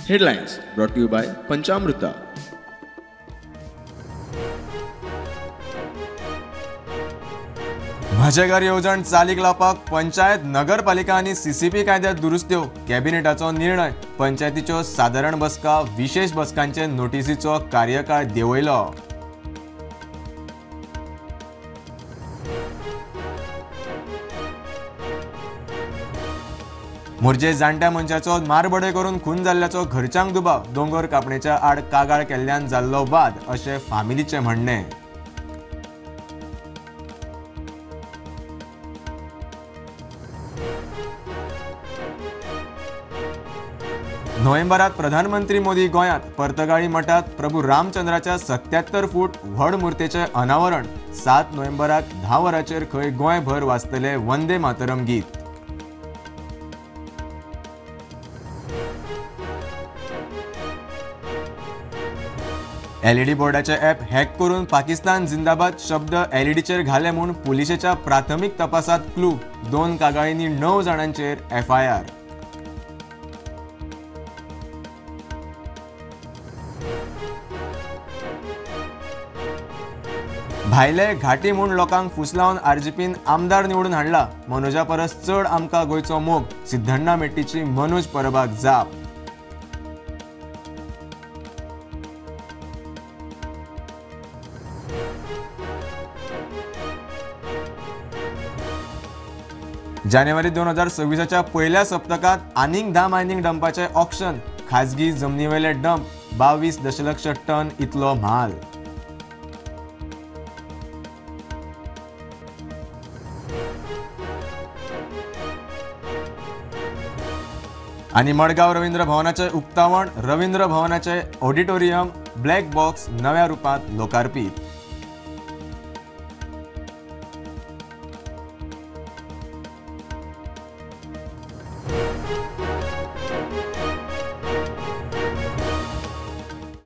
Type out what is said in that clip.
Headlines brought to you by Panchamruta. म्हजें घर येवजण चालीक लावपाक पंचायत, नगरपालिका आनी सीसीपी कायद्यात दुरुस्त्यो, कॅबिनेटाचो निर्णय. पंचायतीच्यो सादारण बसका, विशेष बसकांचे नोटीसीचो कार्यकाळ देंवयलो. मोरजे जाणट्या मनशाचो मारबडय करून खून जाल्ल्याचो घरच्यांक दुबाव. दोंगर कापणेच्या आड कागाळ केल्ल्यान जाल्लो वाद अशें फामिलीचें म्हणणें. नोव्हेंबरात प्रधानमंत्री मोदी गोंयांत. पर्तगाळी मठांत प्रभू रामचंद्राच्या 77 फूट व्हड मूर्तेचें अनावरण. 7 नोव्हेंबराक 10 वरांचेर खंय गोंयभर वाजतले वंदे मातरम गीत. एलईडी बोर्डाचे ॲप हॅक करून पाकिस्तान जिंदाबाद शब्द एलईडीचेर घाले म्हूण पुलिशेच्या प्राथमीक तपासात क्लू. 2 कागाळींनी 9 जाणांचेर एफआयआर. भायले घाटी म्हूण लोकांक फुसलावन आरजीपीन आमदार निवडून हाडला. मनोजा परस चड आमकां गोंयचो मोग. सिद्धण्णा मेट्टीची मनोज परबाक जाप. जानेवारी 2026च्या पयल्या सप्तकांत आनीक 10 मायनिंग डंपाचें ऑक्शन. खाजगी जमनीवेले डंप 22 दशलक्ष टन इतलो म्हाल. आनी मडगांव रवींद्र भवनाचें उक्तावण. रवींद्र भवनाचें ऑडिटोरियम ब्लॅक बॉक्स नव्या रुपांत लोकार्पीत.